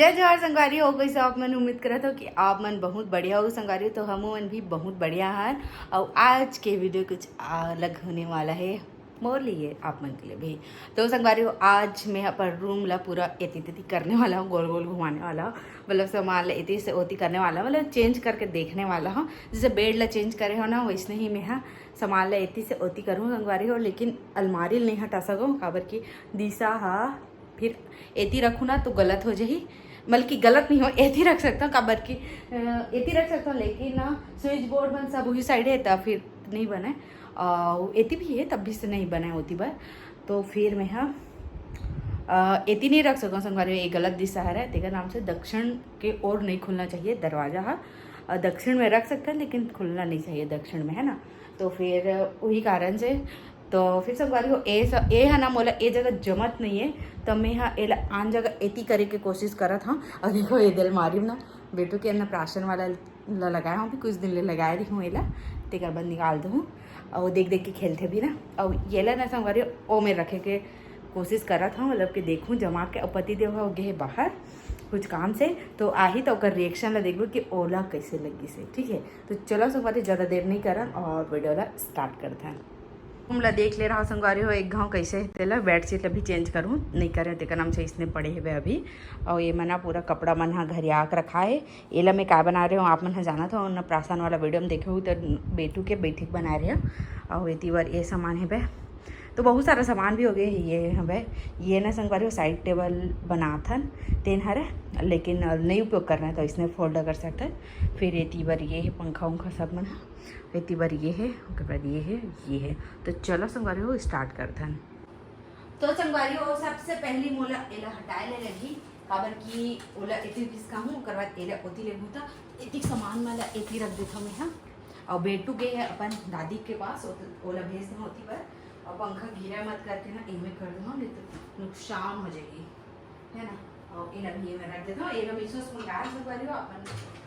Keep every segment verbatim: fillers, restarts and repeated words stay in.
जय जोहार संगवारी हो, कैसे आप मन? उम्मीद करत हो कि आप मन बहुत बढ़िया हो संगवारी हो। तो हम मन भी बहुत बढ़िया हन। और आज के वीडियो कुछ अलग होने वाला है मोर लिए, आप मन के लिए भी। तो संगवारी हो, आज मैं अपन रूम ला पूरा एती तेती करने वाला हूँ, गोल गोल घुमाने वाला हूँ, मतलब सामान ला एती से ओती करने वाला हूँ, मतलब चेंज करके देखने वाला हूँ। जैसे बेड ला चेंज करे हो ना, वैसने ही मैं हा सामान ला एती से ओती करूँ संगवारी हो, लेकिन अलमारी ला नहीं हटा सकूँ, काबर कि दिशा हा फिर एती रखूँ ना तो गलत हो जाही, बल्कि गलत नहीं हो, एती रख सकता हूँ, काबर कि अ, एती रख सकता हूँ, लेकिन ना स्विच बोर्ड मन सब वही साइड है, तब फिर नहीं बने। और एती भी है, तब भी से नहीं बने होती बार। तो फिर मैं हा अ, एती नहीं रख सकूँ संगवारी, ये गलत दिशा है, तेकर नाम से दक्षिण के ओर नहीं खुलना चाहिए दरवाजा हा। अ, दक्षिण में रख सकते हैं, लेकिन खुलना नहीं चाहिए दक्षिण में, है ना। तो फिर वही कारण से, तो फिर संगवारी हो, ए स-, ए है ना, मोला ए जगह जमत नहीं है, तो मैं हा एला आन जगह एती करे के कोशिश करत हाँ। और देखो, ये दिल मारी ना, बेटू के अन्नप्राशन वाला ल-, लगाए हूँ, अभी कुछ दिन ले लगाए रही हूँ एला, तेकर बाद निकाल दूँ। और देख देख के खेलते भी ना। और ये ला ना संगवारी, ओ में रखे के कोशिश करत हूँ, मतलब कि देखूँ जमा के। और पति देव हो गए बाहर कुछ काम से, तो आही तो ओकर रिएक्शन ला देख लो कि ओला कैसे लगी से, ठीक है। तो चलो संगवारी, ज़्यादा देर नहीं करन और वीडियो ला स्टार्ट करते हैं। रूम ला देख ले रहा संगवारी हो, एक घाव कैसे है, तेला बेडशीट ला भी चेंज करूँ, नहीं करे, तेकर नाम से इसने पड़े हेबे अभी। और ये मना पूरा कपड़ा मन हा घरिया के रखा है। एला मैं का बना रहे हो, आप मन हा जानत हो, अन्नप्राशन वाला वीडियो में देखे हो, तो बेटू के बैठक बना रहे हो। और एती बर ये सामान हेबे, तो बहुत सारा सामान भी हो गए। ये हवे, ये ना संगवारी हो, साइड टेबल बनाथन, तेन हरे, लेकिन नहीं उपयोग करना है, तो इसने फोल्ड कर सकते हैं। फिर एती बर ये है पंखा उंखा सब मन, एती बर ये है, ओकर बाद ये है, ये है। तो चलो संगवारी हो, स्टार्ट करथन। तो संगवारी हो, सबसे पहली मोला एला हटाए ले लगी, काबर कि ओला एती खिसकाहूँ, ओकर बाद एला ओती लेगहूँ, त एती सामान मन ला एती रख देथव मैं हा। और बेटू गे है अपन दादी के पास, ओत-, ओला भेज देहूँ ओती बर। और पंखा गिरा मत करके ना, एमे कर दूँ, नहीं तो नुकसान हो जाएगी, है ना। और एला भी एमे रख देथव, एला मीशो से मंगाए संगवारी हो, अपन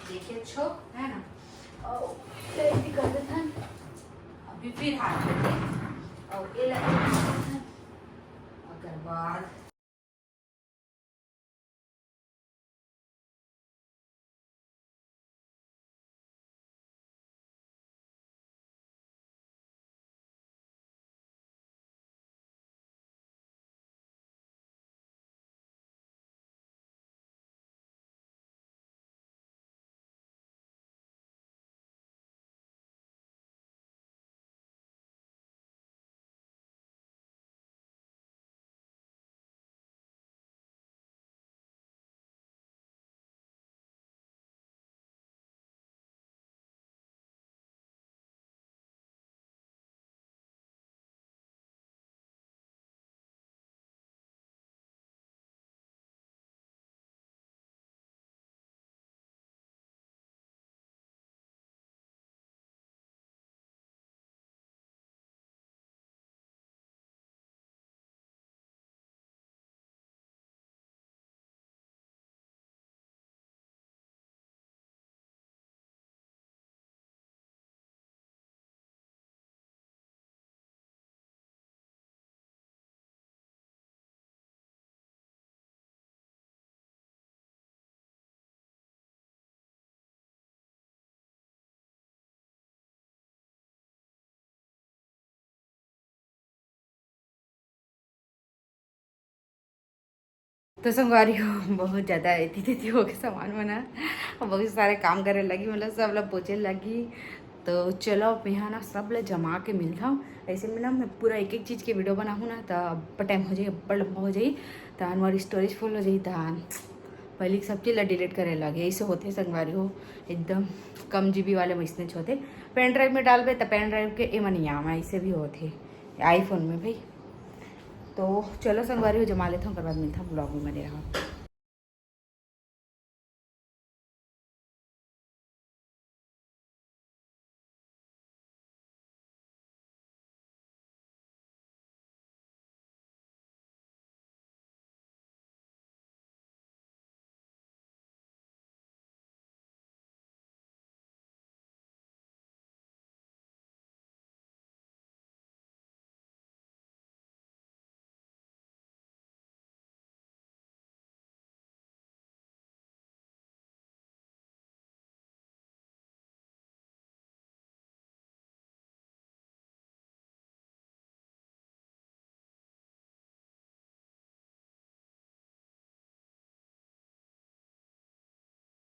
देखे अच्छो, है ना। और एला भी कर देथन, अभी फिर हाथ करके, और एला भी कर देथन, ओकर बाद तो संगवारी हो, बहुत ज़्यादा एती तेती होके सामान बना, बहुत सारे काम करे लगी, मतलब सब ला पोछे लगी। तो चलो, अब यहाँ ना सब ला जमा के मिलता हूँ। ऐसे में ना मैं पूरा एक एक चीज़ के वीडियो बनाहूँ ना, तो अब टाइम हो जाए, बड़ लंबा हो जाए, तो हमारी स्टोरेज फुल हो जाए, तो पहले सब चीज़ ला डिलीट करे लगे। ऐसे होते संगवारी हो, एकदम कम जीबी वाले वैसने होते। पेन ड्राइव में डालबे तो पेन ड्राइव के एमा नहीं आवा, ऐसे भी होते आईफोन में भाई। तो चलो संगवारी हो, जमा लेता हूँ, ओकर बाद मिलता हूँ, ब्लॉग में बने रहा।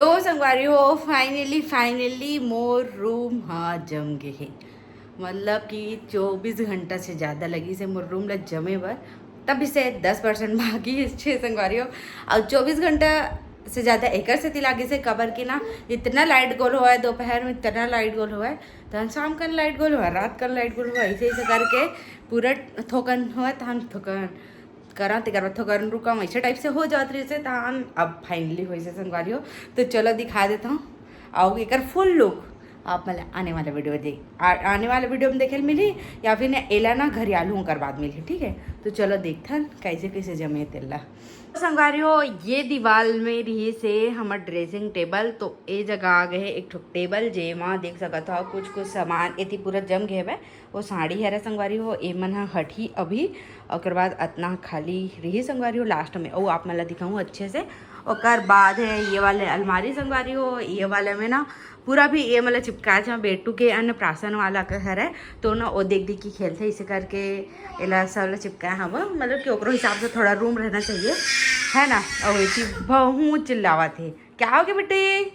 तो संगवारी हो, finally finally मोर रूम ह जम गे हे। मतलब कि चौबीस घंटा से ज़्यादा लगिस हे मोर रूम ला जमे बर। तभी से दस परसेंट बाकी हे संगवारी हो। अउ चौबीस घंटा से ज़्यादा एकर सेती लागिस हे, काबर कि ना इतना लाइट गोल होवय, दोपहर में इतना लाइट गोल होवय, तहन शाम कन लाइट गोल होवय, रात कन लाइट गोल होवय, ऐसे ऐसे करके पूरा थोकन होवय, तहन थोकन करा, तेकर बाद थोकन रुका, ऐसे टाइप से हो जात रहिस हे। तहन अब finally होइस हे संगवारी हो। तो चलो दिखा देता हूँ, अउ एकर फुल लुक आप मन ला आने वाला वीडियो देख, आ, आने वाला वीडियो में देखे ल मिलही, या फिर ना एला ना घरे आलू ओकर बाद मिलही, ठीक है? तो चलो देखथन कैसे कैसे जमे तेला। संगवारी हो, ये दीवाल में रहिस हे हमर ड्रेसिंग टेबल। तो ए जगह आ गए हे एक ठो टेबल, जेमा देख सकत हो कुछ कुछ सामान एती पूरा जम गए हवय। वो साड़ी हरे संगवारी हो, ए मन ह हटही अभी, ओकर बाद अतना खाली रही संगवारी हो लास्ट में। अउ आप मन ला दिखाऊँ अच्छे से। ओकर बाद है ये वाले अलमारी संगवारी हो, ये वाले में ना पूरा भी ये मतलब चिपकाए थे बेटू के अन्नप्राशन वाला के हरे, तो ना वो देख देख के खेलते इसे करके एला सब ला चिपकाए हव, मतलब कि ओकरो हिसाब से थोड़ा रूम रहना चाहिए, है ना। और ये चीज बहुत चिल्लावत है, क्या हो गया बेटे?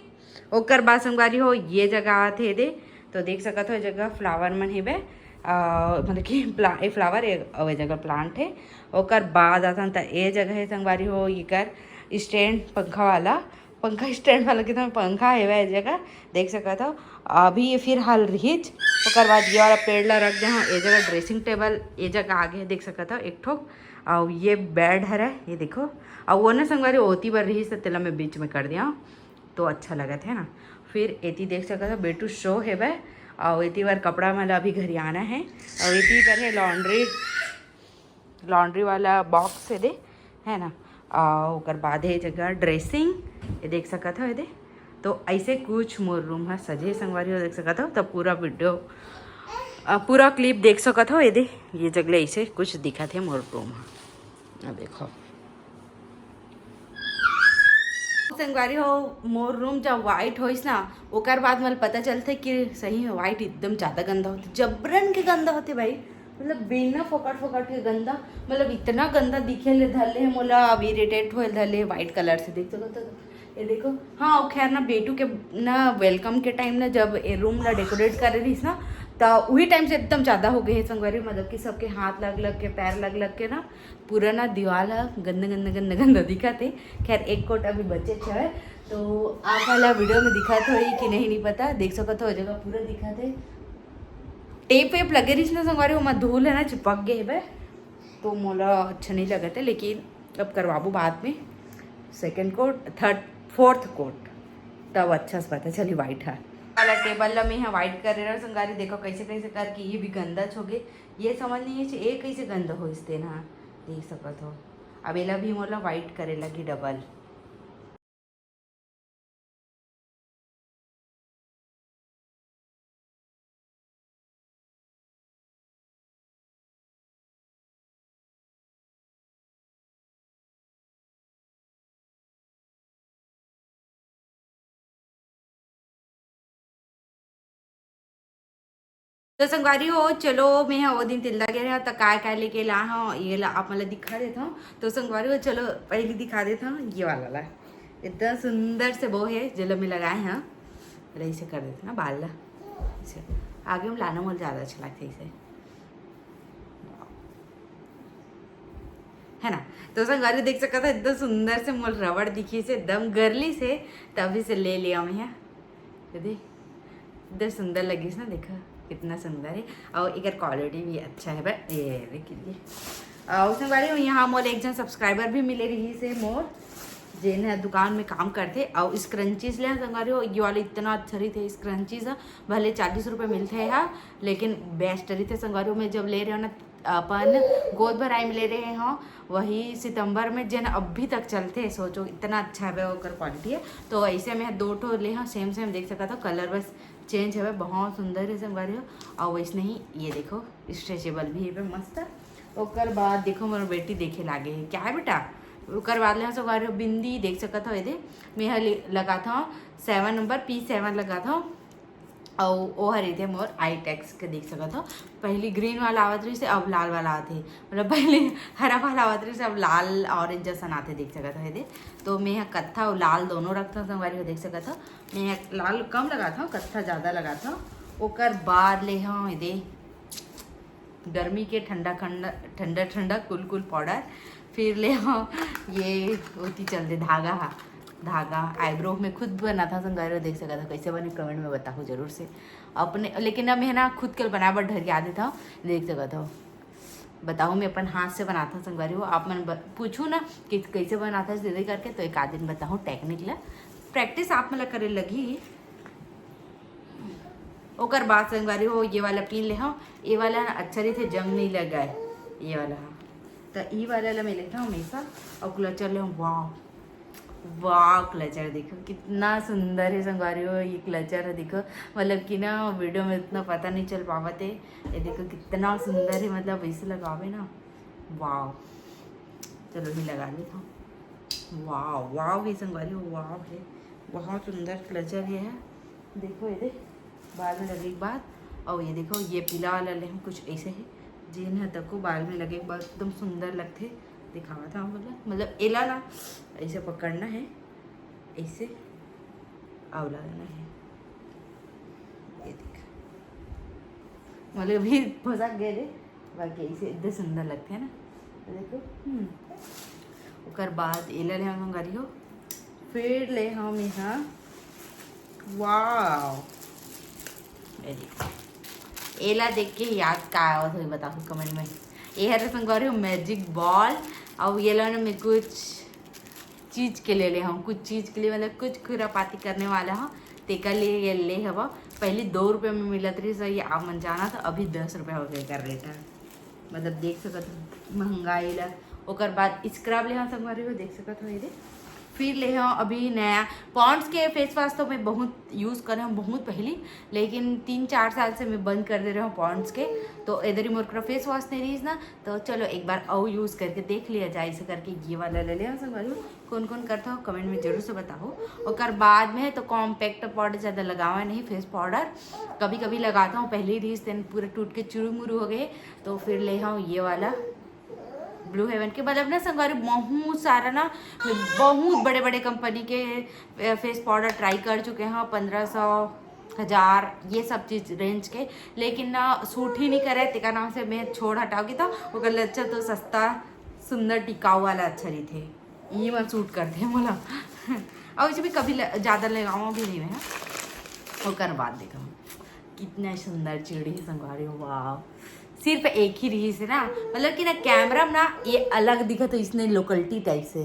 ओकर बाद संगवारी हो ये जगह आथे दे, तो देख सकत हो ये जगह फ्लावर मन हेबे, अ, मतलब कि प्ला-, ए फ्लावर ए, अउ ए जगह प्लांट हे। ओकर बाद आथन त ए जगह हे संगवारी हो एकर स्टैंड पंखा वाला, पंखा स्टैंड वाला कितना पंखा हेबे ए जगह, देख सकत हो। अभी ये फिलहाल रिहिच, ओकर बाद ये वाला पेड़ ला रख दे हव, ए जगह ड्रेसिंग टेबल, ए जगह आगे देख सकत हो एक ठोक, अउ ये बेड हरे, ये देखो, अउ वो ना संगवारी ओती बर रिहिच त तेला मैं बीच में कर दिया। तो अच्छा लगत है ना। फिर एती देख सकत हो बेटू शो हेबे, अउ एती बर कपड़ा मन ला अभी घरी आना है, अउ एती बर है लॉन्ड्री, लॉन्ड्री वाला बॉक्स है दे, है ना। अउ ओकर बाद है जगह ड्रेसिंग, ये देख सकत हो ये दे। तो ऐसे कुछ मोर रूम है सजे संगवारी हो, देख सकत हो। तो पूरा वीडियो, अ, पूरा क्लिप देख सकत हो ये दे, ये जगह ऐसे कुछ दिखत है मोर रूम है। अब देखो संगवारी हो, मोर रूम जब व्हाइट होइस ना, ओकर बाद मोला पता चलथे कि सही में व्हाइट एकदम ज़्यादा गंदा होथे, जबरन के गंदा होथे भाई, मतलब बिना फोकट फोकट के गंदा, मतलब इतना गंदा दिखे ले धर ले मोला, अब इरिटेट होए धर ले व्हाइट कलर से। देख सकत हो, ये देखो, हाँ, वो खैर ना, बेटू के ना वेलकम के टाइम ना, जब ये रूम ला डेकोरेट करे रहिस ना, त उही टाइम से एकदम ज़्यादा हो गए हे संगवारी, मतलब कि सबके हाथ लग लग के, पैर लग लग के ना, पूरा ना दीवाल ह गंदा गंदा गंदा गंदा दिखत हे। खैर, एक कोट अभी बचे हवय, तो आप वाला वीडियो में दिखत होही कि नहीं, नहीं पता, देख सकत हो, जगह पूरा दिखत हे। टेप वेप लगे रहिस ना संगवारी, ओमा धूल है ना चिपक गए हेबे, तो मोला अच्छा नहीं लगत है, लेकिन अब करवाबो बाद में, सेकंड कोट, थर्ड, फोर्थ कोट, तब अच्छा से पता चली व्हाइट है। वाला टेबल ला मैं यहाँ व्हाइट करे रहा संगवारी, देखो कैसे कैसे करके ये भी गंदा हो गए। ये समझ नहीं है ये कैसे गंदा होइस तेन ह, देख सकत हो। अब एला भी मोला व्हाइट करे लगी डबल। तो संगवारी हो, चलो, मैं ह ओ दिन तिल्दा गे रहा, त काय काय लेके ला हूँ, ये ला आप मन ला दिखा देता हूँ। तो संगवारी हो, चलो, पहली दिखा देता हूँ ये वाला ला। इतना सुंदर से बो है, जेला मैं लगाए हैं। अरे, इसे कर देते ना बाल ला। इसे आगे में लाना मोला ज़्यादा अच्छा लगता है इसे, है ना। तो संगवारी देख सकत हो, एकदम सुंदर से मोर रबड़ दिखिस हे, एकदम गर्ली से, तभी से ले लिया मैं। ये दे, एकदम सुंदर लगिस ना, देखा कितना सुंदर है। और एकर क्वालिटी भी अच्छा है, बट ये देखिए। और संगवारी, यहाँ मोला एक जन सब्सक्राइबर भी मिले रहिस हे मोर, जेन ह दुकान में काम करथे। और स्क्रंचीज ले संगवारी हो, ये वाला इतना अच्छा रहिथे स्क्रंचीज ह, भले चालीस रुपये मिलथे हा, लेकिन बेस्ट रहिथे संगवारी हो। मैं जब ले रहे हो ना, अपन गोद भराई में ले रहे हो, वही सितंबर में, जेन अभी तक चलथे। सोचो, इतना अच्छा है ओकर क्वालिटी है। तो ऐसे में दो ठो ले हो, सेम सेम देख सकत हो, कलर बस चेंज हवे, बहुत सुंदर है संगवारी हो। और वैसने ही ये देखो, स्ट्रेचेबल भी है मस्त। ओकर बाद देखो, मोर बेटी देखे लागे है, क्या है बेटा? ओकर बाद ले संगवारी हो, बिंदी देख सकत हो, ये दे, मैं ह ले-, लगात हूँ सेवन नंबर, पी सेवन लगात हूँ। अउ ओ हर एदे मोर आई टैक्स के देख सकत हो, पहली ग्रीन वाला आवत रहिस हे, अब लाल वाला आथे, मतलब पहले हरा वाला आवत रहिस हे, अब लाल ऑरेंज जैसन आथे, देख सकत हो एदे। तो मैं ह कत्था अउ लाल दोनों रखथव संगवारी हो, देख सकत हो। मैं ह लाल कम लगाथव, कत्था ज़्यादा लगाथव। ओकर बाद ले हव एदे गर्मी के ठंडा ठंडा ठंडा ठंडा कुल कुल पाउडर। फिर ले हव ये ओती चल दे धागा हा, धागा आईब्रो में खुद बनाथव संगवारी हो, देख सकत हो कैसे बने, कमेंट में बताहू जरूर से अपने। लेकिन अब मैं ना खुद के बनाए बर ढरिया देथव, देख सकत हो, बताहू मैं अपन हाथ से बनाथव संगवारी हो। आप मन ब-, पूछू ना कि कैसे बनाथव दीदी करके, तो एक आध दिन बताहू टेक्निक ला, प्रैक्टिस आप मन ला करे लगही। ओकर बाद संगवारी हो ये वाला पिन ले हव, ये वाला ना अच्छा रहिथे, जंग नहीं लगाए ये वाला हा। तो ई वाला ला मैं लेथव हमेशा। और क्लचर ले हव, वाह वाह, क्लचर देखो कितना सुंदर है संगवारी हो, ये क्लचर है देखो, मतलब कि ना वीडियो में उतना पता नहीं चल पावत है। ये देखो कितना सुंदर है, मतलब ऐसे लगावे ना, वाह। चलो भी लगा लेथव। वाह वाह है संगवारी हो, वाह है, बहुत सुंदर क्लचर है। देखो ये दे, बाल में लगे के बाद, और ये देखो ये पीला वाला ले हव कुछ ऐसे है, जेन ह तको बाल में लगे के बाद एकदम सुंदर लगथे। दिखावत हव मतलब, मतलब एला ना ऐसे पकड़ना है, ऐसे अउ लगाना है। ये देख, मतलब भी फंसा गए रे, बाकी ऐसे इतने सुंदर लगथे ना। देखो, हम्म। ओकर बाद एला ले हव संगवारी हो, फिर ले हव मैं हा, वाह, ये देखो, एला देख के याद का आवत होही बताहू कमेंट में। ये हरे संगवारी हो मैजिक बॉल, और ये ला ना मैं कुछ चीज के ले ले हव, कुछ चीज के लिए, मतलब कुछ खुरापाती करने वाला हव, तेकर लिए ये ले हव। पहली दो रुपये में मिलत रहिस, ये आप मन जानत हो, अभी दस रुपये हो गए कर रेट है। मतलब देख सकत हो महंगाई ला। ओकर बाद स्क्रब ले हव संगवारी हो, देख सकत हो ये दे। फिर ले हव अभी नया पॉन्ड्स के फेस वॉश, तो मैं बहुत यूज़ करे हव बहुत पहली, लेकिन तीन चार साल से मैं बंद कर दे रहे हव पॉन्ड्स के। तो इधर ही मोर करा फेस वॉश नहीं रहिस ना, तो चलो एक बार अउ यूज़ करके देख लिया जाए। ऐसे करके ये वाला ले ले हव संगवारी हो। कौन कौन करता हो कमेंट में जरूर से बताओ। ओकर बाद में तो कॉम्पैक्ट पाउडर ज़्यादा लगावा नहीं, फेस पाउडर कभी कभी लगाता हूँ, पहले ही रहिस तेन पूरा टूट के चुरू मुरू हो गए, तो फिर ले हव ये वाला ब्लू हेवन के। मतलब ना संगवारी बहुत सारा ना, मैं बहुत बड़े बड़े कंपनी के फेस पाउडर ट्राई कर चुके हव, पंद्रह सौ, हज़ार, ये सब चीज रेंज के, लेकिन ना सूट ही नहीं करे, तेकर नाम से मैं छोड़ हटाव किथव। ओकर ले अच्छा तो सस्ता सुंदर टिकाऊ वाला अच्छा रहिथे, ये मन सूट करथे मोला। और वैसे भी कभी ल-, ज्यादा लगावा भी नहीं मैं। ओकर बाद देखो कितना सुंदर चिड़ी है संगवारी हो, वाह। सिर्फ एक ही रहिस हे ना, मतलब कि ना कैमरा में ना ये अलग दिखत हो, इसने लोकलिटी टाइप से,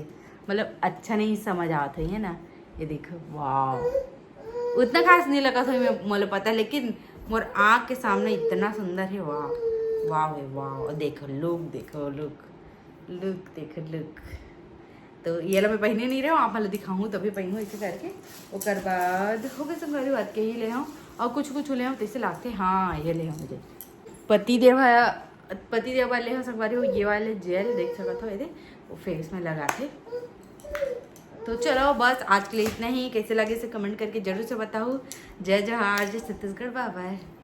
मतलब अच्छा नहीं समझ आवत है, है ना। ये देखो, वाह, उतना खास नहीं लगत होही मैं, मोला पता, लेकिन मोर आँख के सामने इतना सुंदर है, वाह, वाह है, वाह। और देखो लुक, देखो लुक, लुक देखो लुक। तो ये ला मैं पहने नहीं रहे हव, आप मन ला दिखाऊँ तभी पहनूँ ऐसे करके। ओकर बाद हो गए संगवारी, बात के ही ले हव। और कुछ कुछ ले हव तैसे लागथे, हाँ ये ले हव मुझे पति देव, पति देव वाले हो संगवारी हो, ये वाले जेल देख सकत हो, ये दे, वो फेस में लगाथे। तो चलो बस आज के लिए इतना ही। कैसे लगे इसे कमेंट करके जरूर से बताओ। जय जोहार, जय छत्तीसगढ़, बाय बाय।